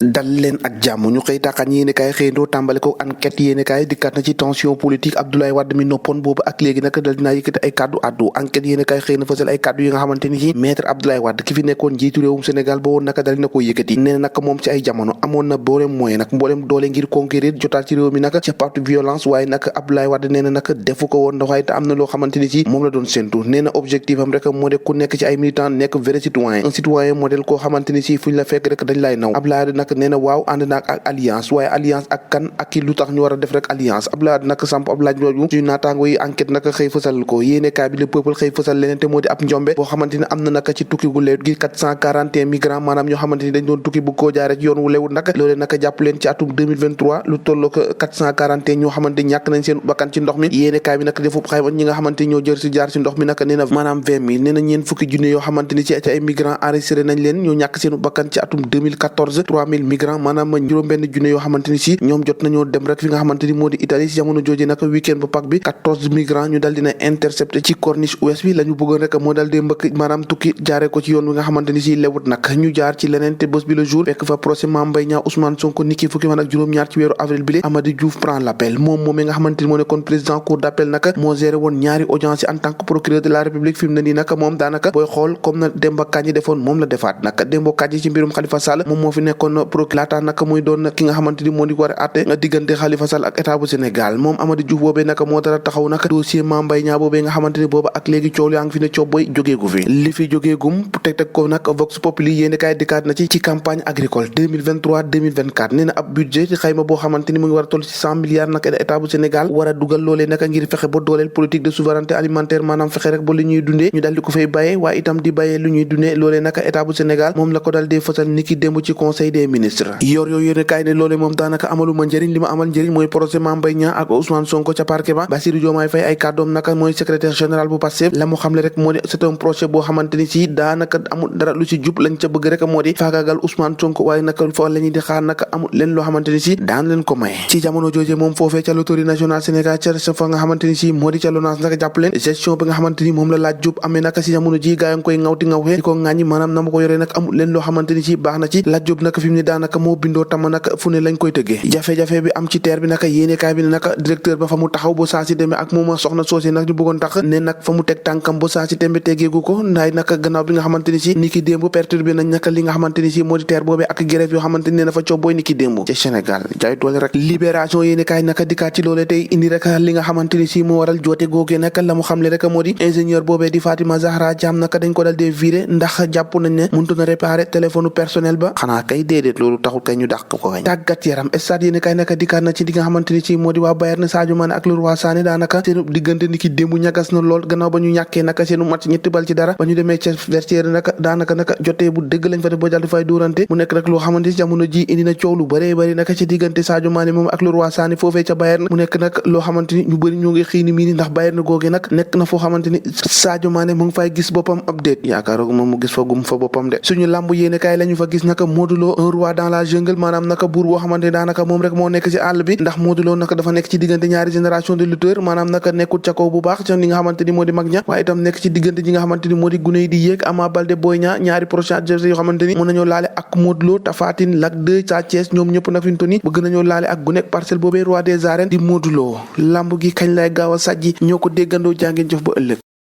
dal leen ak jàmm ñu xëy tàqan yéenekaay xëyndoo tàmbale ko enquête yéenekaay dikkaat na ci tension politique Abdoulaye Wade mi noppoon boobu ak léegi nag dal dinaa yëkkati ay kàddu addu enquête yéenekaay xëy na fësal ay kàddu yi nga xamante ni ci maître Abdoulaye Wade ki fi nekkoon njiitu réewum Sénégal ba woon naka dal dina ko yëkkati nee na nag moom ci ay jamono amoon na mboolem moyen nag mboolem doole ngir conquérir jotaat ci réew mi nag ca parti violence waaye nag Abdoulaye Wade nee na nag defu ko woon ndax waaye te am na loo xamante ni ci moom la doon séntu nee na objectif am rek moo de ku nekk ci ay militant nekk vrai citoyen un citoyen modèle koo xamante ni ci fuñ la fekk rek dañ lay naw Abdoulaye Wade nag nee na waaw ak alliance waaye alliance ak kan ak ki lu tax ñu war a def rek alliance Abdoulaye Wade nag samp ab laaj jooju suñu naataango yi enquête nag xëy fësal ko yéenekaay bi Le Peuple xëy fësal leneen te moo di ab njombe boo xamante ni am na nag ci tukki gu leewut gi 441 migrants maanaam ñoo xamante ni dañ doon tukki bu koo jaare ci yoon wu leewut nag loolee nag jàpp leen ci atum 2023 lu tolloo ko 441 ñoo xamante ni ñàkk nañ seen bakkan ci ndox mi yéenekaay bi nag defub xayma ñi nga xamante ni ñoo jër si jaar si ndox mi nag nee na maanaam 20 000 nee na ñeen fukki junne yoo xamante ni ci ay migrants enregistré nañ leen ñoo ñàkk seen bakkan ci atum 2014 3000 migrants maanaam juróom-benn junne yoo xamante ni si ñoom jot nañoo dem rek fi nga xamante ni moo di Italie si jamono jooje nag week-end ba Pâques bi 14 migrants ñu dal dina intercepté ci corniche ouest bi la ñu bëggoon rek moo dal dee mbëkk maanaam tukki jaare ko ci yoon wi nga xamante ni si lewut nag ñu jaar ci leneen te bés bi le jour fekk fa procès Mame Mbaye Niang Ousmane Sonko niki fukki fan ak juróom-ñaar ci weeru avril bi le Amady Diouf prend l'appel moom moomee nga xamante ni moo nekkoon président cour d'appel nag moo géré woon ñaari audience en tant que procureur de la république fi mu ne nii nag moom daanaka booy xool comme na Demba Kandji defoon moom la defaat nag Demba Kandji ci mbirum Khalifa Sall moom moo fi nekkoon procurateur nag muy doon ki nga xamante ni moo di war a àtte diggante Khalifa Sall ak état bu Sénégal moom Amady Diouf boobee nag moo dara taxaw nag dossier Mame Mbaye Niang boobee nga xamante ni booba ak léegi coow yaa ngi fi ne coow boy jógeegu fi li fi jógeegum teg ko nag Vox Populi yéeni kaay dikkaat na ci campagne agricole 2023-2024 nee na ab budget ci xayma boo xamante ni mu ngi war a toll ci 100 milliards nag état bu Sénégal war a dugal loolee nag ngir fexe ba dooleel politique de souveraineté alimentaire maanaam fexe rek ba lu ñuy dundee ñu dal di ko fay bàyyee waaye itam di bàyyee lu ñuy dundee loolee nag état bu Sénégal moom la ko dal di fësal niki démb ci conseil des ministres yor yooyu yéeni kaay ne loolee moom daanaka amaluma njëriñ li ma amal njëriñ mooy procès Mame Mbaye Niang ak Ousmane Sonko ca parquet ba Bassirou Diomaye Faye ay kàddoom naka mooy secrétaire général bu Pastef la mu xamle rek moo di c'est un procès boo xamante ni si daanaka amul dara lu ci jub lañ ca bëgg rek moo di faagaagal Ousmane Sonko waaye naka fa la ñuy di xaar naka amul leen loo xamante ni si daan leen ko maye ci jamono jooje moom foofee ca loterie nationale Sénégal ca fa nga xamante ni si moo di ca LONASE naka jàpp leen gestion bi nga xamante ni moom la laaj jub amee naka si jamono ji gaa yi nga koy ŋawti ŋawxee di ko ŋàññi maanaam na ma ko yoree nag amul leen loo xamante ni si baax na ci laaj jub naka fi mu ne daanaka moo bindoo tama naka fu ne lañ koy tëggee jafe-jafe bi am ci teer bi naka yéenekaay bi ne naka directeur ba fa mu taxaw ba saa si demee ak moom soxna soosé nag ñu bëggoon tax ne nag fa mu teg tànkam ba saa si tembe teggeegu ko ndaay naka gannaaw bi nga xamante ni si niki démb perturbé nañ naka li nga xamante ni si moo di teer boobee ak grève yoo xamante ni ne na fa coobooy niki démb ci Sénégal jaay doole rek libération yéenekaay naka dikkaat ci loolee tey indi rek li nga xamante ni si moo waral joote googee naka la mu xamle rek moo di ingénieur boobee di Fatima Zahra Thiam naka dañ ko dal dee viré ndax jàpp nañ ne mënut na réparer téléphone personnel ba xanaa kay déedéet loolu taxul kay ñu dàq ko kañ tàggat yaram stade yéenekaay naka dikkaat na ci li nga xamante ni si moo di waa Bayern Sadio Mané ak Leroy Sané daanaka seen diggante ni ki démb ñagas na lool gannaaw ba ñu ñàkkee naka seenu match ñetti bal ci dara ba ñu demee ca vestiaire naka daanaka naka jotee bu dëgg lañ fa def ba jàll di fay dóorante mu nekk rek loo xamante ni jamono ji indi na coow lu bëree bëri naka ci diggante Sadio Mané moom ak Leroy Sané foofee ca Bayern mu nekk nag loo xamante ni ñu bëri ñoo ngi xiini mii ni ndax Bayern googee nag nekk na foo xamante ni Sadio Mané mu ngi fay gis boppam update yaakaaroo moom mu gis fa gum fa boppam de suñu lamb yéene kaay la ñu fa gis naka Modou Lo un roi dans la jungle maanaam naka buur boo xamante ni daanaka moom rek moo nekk ci àll bi ndax Modou Lo naka dafa nekk ci diggante ñaari génération de lutteurs maanaam naka nekkul ca kaw bu baax ca li nga xamante ni moo di mag ña waaye itam nekk ci diggante ñi nga xamante ni moo di gune yi di yéeg Ama Baldé Boy Niang ñaari prochain adversaires yoo xamante ni mën nañoo laale ak Modou Lo Tapha Tine Lac 2 Sa Thiès ñoom ñëpp nag fi mu toll nii bëgg nañoo laale ak gune parcelle boobee roi des arènes di Modou Lo lamb gi kañ lay gaaw a sajji ñoo ko déggandoo jàngeen jëf ba ëllëg